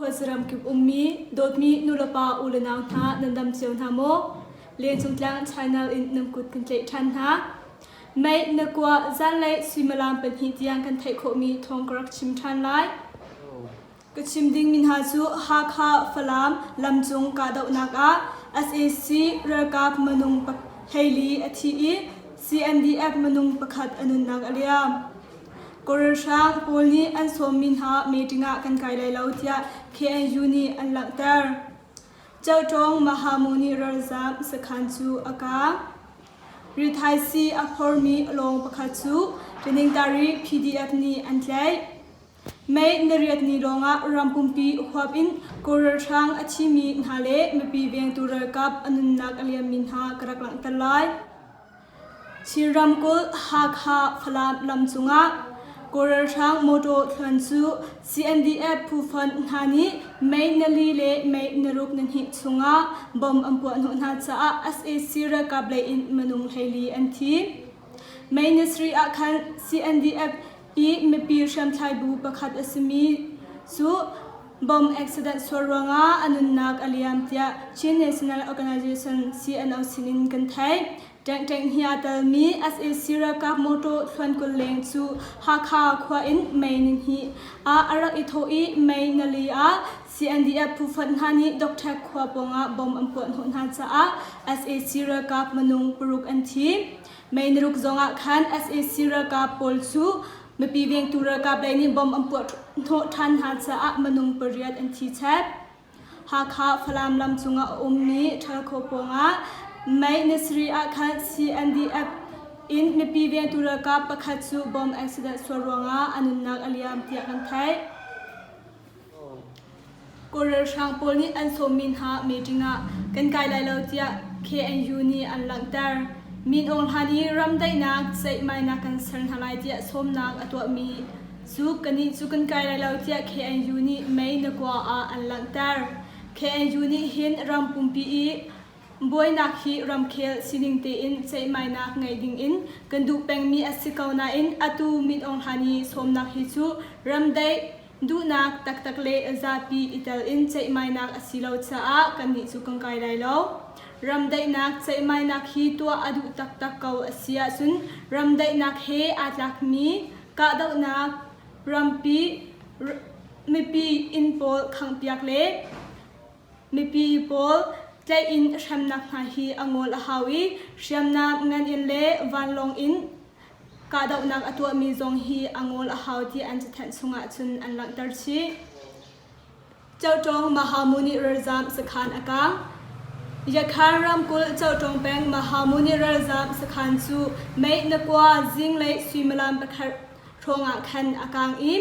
Khuasaram kip ummi dawtmi nulepa u le nau hna nan dam cio hna maw? Lengcung tlang channel in nan kut kan tlaih ṭhan hna. Mei na kua zanlei suimilam pahnih tiang kan theih khawhmi thawng ka rak chim ṭhan lai. Ka chim dingmi hna cu Hakha Falam lamcung kahdohnak ah sac ralkap minung 14 a thi i CNDF minung pakhat a nunnak a liam. Kawlrahrang pawl nih an sawmmi hna meeting ah kan kai lai lo tiah KNU nih an langhter. Ceuṭawng Mahamuni ralzaam sakhan cu a kaang. Rithaisii a phormi lawng pakhat cu Taningtari PDF nih an tlaih. May nariat ni lawngah ram pumpi huap in Kawlrahrang a thimi hna le mipi vengtu ralkap a nunnak a liammi hna ka rak langhter lai. Chin ramkulh Hakha Falam lam cungah Kawl ralhrang motor thluan cu CNDF phufonh hna nih May nali le May naruk nihnih chungah bomb an puah hnawh hna caah sac ralkap lei in minung 14 an thi. May ni sarih ah khan CNDF i mipi hriamthlai bu pakhat a simi cu bomb accident sual ruangah a nunnak a liam tiah Chin National Organization CNO sinin kan theih. Ṭengṭeng hi aa telmi sac ralkap mawṭaw thluan 20 leng cu Hakha khua in May nihnih ah a rak i thawh i May nali ah CNDF phufonh hna nih Dokṭhek khua pawngah bomb an puahhnawh hna caah sac ralkap minung paruk an thi. May naruk zongah khan sac ralkap pawl cu mipi vengtu ralkap lei nih bomb an puahhnawh ṭhan hna caah minung pariat an thi chep. Hakha Falam lam cungah a ummi Ṭhalkhaw pawngah May ni sarih ah khan CNDF in mipi vengtu ralkap pakhat cu bomb accident sual ruangah a nunnak a liam tiah kan theih. Kawl ralhrang pawl nih an sawmmi hna meeting ah kan kai lai lo tiah KNU nih an langhter. Min Aung Hlaing nih ramdaihnak ceihmainak kan ser hna lai tiah sawmnak a tuahmi Cu kannih cu kan kai lai lo tiah KNU nih mei na kua ah an langhter. KNU nih hin ram pumpi i buainak hi ramkhel sining tein ceihmainak ngei dingin kan duh pengmi a si ko nain atu Min Aung Hlaing i sawmnak hi cu ramdaih duhnak taktak le zapi i tel in ceihmainak a si lo caah kannih cu kan kai lai lo. Ramdaihnak ceihmainak hi tuah a duh taktak ko a si ahcun ramdaihnak he aa tlakmi kahdohnak rampi mipi inn pawl khanghpiak le mipi pawl tlaih in hremnak hna hi a ngol a hau i hriamnam ngan in le vanlawng in kahdohnak a tuahmi zong hi a ngol a hau ti an cathanh chungah cun an langhter chih. Ceuṭawng Mahamuni ralzaam sakhan a kaang. Yakhan ramkulh Ceuṭawng peng Mahamuni ralzaam sakhan cu mei na kua zinglei suimilam pakhat hrawngah khan a kaang i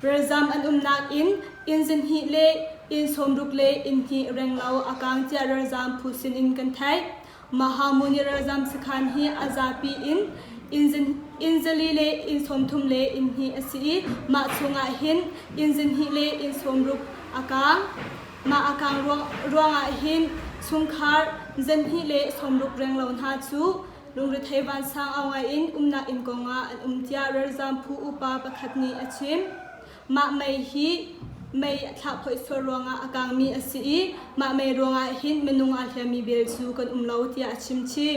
ralzaam an umnak inn inn zinhnih le inn sawmruk le inn hnih renglo a kaang tiah ralzaam phu sinin kan theih. Mahamuni ralzam sakhan hi a zapi in inn zali le inn 30 le inn hnih a si i mah chungah hin inn zinhnih le inn sawmruk a kaang. Mah a kaang ruangah hin chungkhar zinhnih le sawmruk renglo hna cu lungrethei vansang au ngai in umnak inn kongah an um tiah ralzam phu upa pakhat nih a chim. Mah mei hi mei a thlahphoih sual ruangah a kaangmi a si i mah mei ruangah hin minung aa hliammi bel cu kan um lo tiah a chim chih.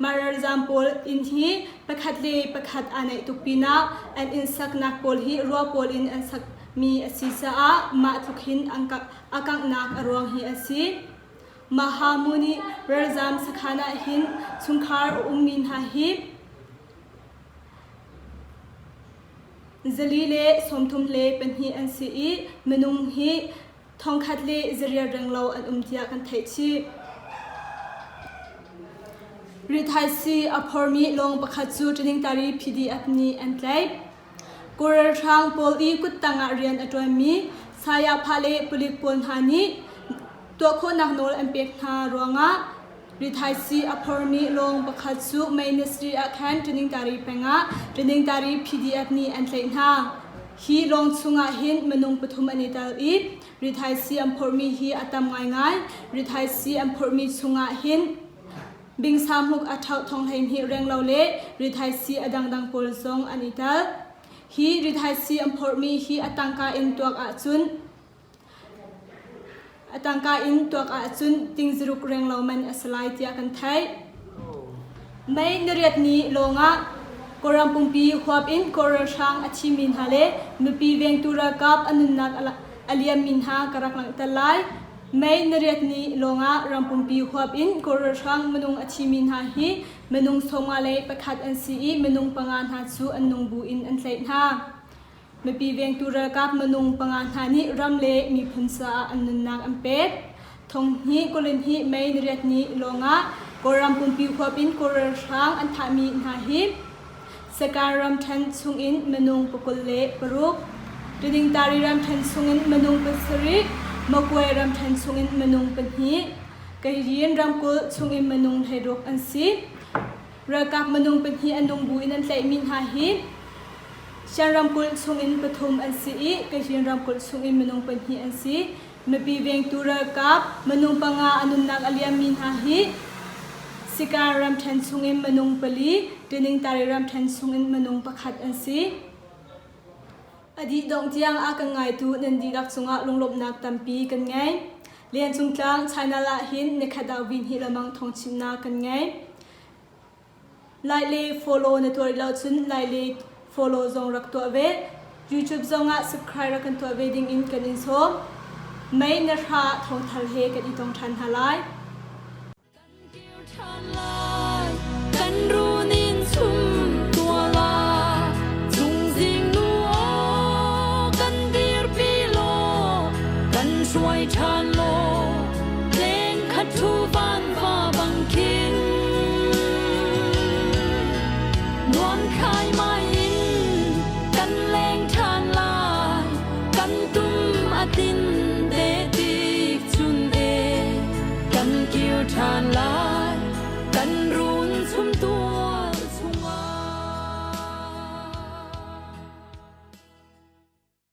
Mah ralzaam pawl inn hi pakhat le pakhat aa naih tuk pinah an inn saknak pawl hi rua pawl in an sakmi a si caah mah tluk hin a kanghnak a ruang hi a si. Mahamuni ralzaam sakhan ah hin chungkhar a ummi hna hi 432 an si i minung hi 1,000 renglo an um tiah kan theih chih. Rithaisii a phormi lawng pakhat cu Taningtari PDF nih an tlaih. Kawl ralhrang pawl i kuttang ah rian a ṭuanmi Sayapha le palik pawl hna nih tuah khawhnak nawl an pek hna ruangah Rithaisii a phormi lawng pakhat cu May ni ah khan Taningtari peng ah Taningtari PDF nih an tlaih hna. Hi lawng chungah hin minung pathum an i tel i rithaisii an phormi hi a tam ngaingai. Rithaisii an phormi chungah hin bingsa hmuk a ṭhauh thong 12 renglo le rithaisii a dangdang pawl zong an i tel. Hi rithaisii an phorhmi hi a tangka in tuak ahcun a tangka in tuak ahcun ting zaruk renglo man a si lai tiah kan theih. May nariat ni lawngah Kawlram pumpi huap in Kawl ralhrang a thimi hna le mipi vengtu ralkap a nunnak a liammi hna ka rak langhter lai. May nariat ni lawngah ram pumpi huap in Kawl ralhrang minung a thimi hna hi Minung 51 an si i minung panga hna cu an nung bu in an tlaih hna. Mipi vengtu ralkap minung panga hna nih ram le miphun caah an nunnak an pek. Thonghnih 22 May nariat ni lawngah Kawlram pumpi huap in Kawl ralhrang an thahmi hna hi Sakae ramṭhen chungin minung 26, Taningtari ramṭhen chungin minung pasarih, Magway ramṭhen chungin minung pahnih, Kayin ramkulh chungin minung 16 an si. Ralkap minung pahnih an nung buin an tlaihmi hna hi Shan ramkulh chungin pathum an si i Kayin ramkulh chungin minung pahnih an si. Mipi vengtu ralkap minung panga a nunnak a liammi hna hi Sikan ramṭhen chungin minung pali, Taningtari ramṭhen chungin minung pakhat an si. A dih dongh tiang a kan ngaitu nan dihlak cungah lunglawmhnak tampi kan ngei. Liancung tlang China ah hin nikhat ah vin hi lamang thawngchimnak kan ngei. Like le follow na tuah rih lo cun like le follow zong rak tuah ve. YouTube zongah subscribe rak kan tuah ve ding in kan in sawm. Mei na hra thawngthal he kan i tong ṭhan hna lai. Kan kir ṭhan lai, kan runin chum tua la, chungzing nu aw kan dirpi law, kan hruai ṭhan law, leng khat thu van va bang khin. Nuam khai mai.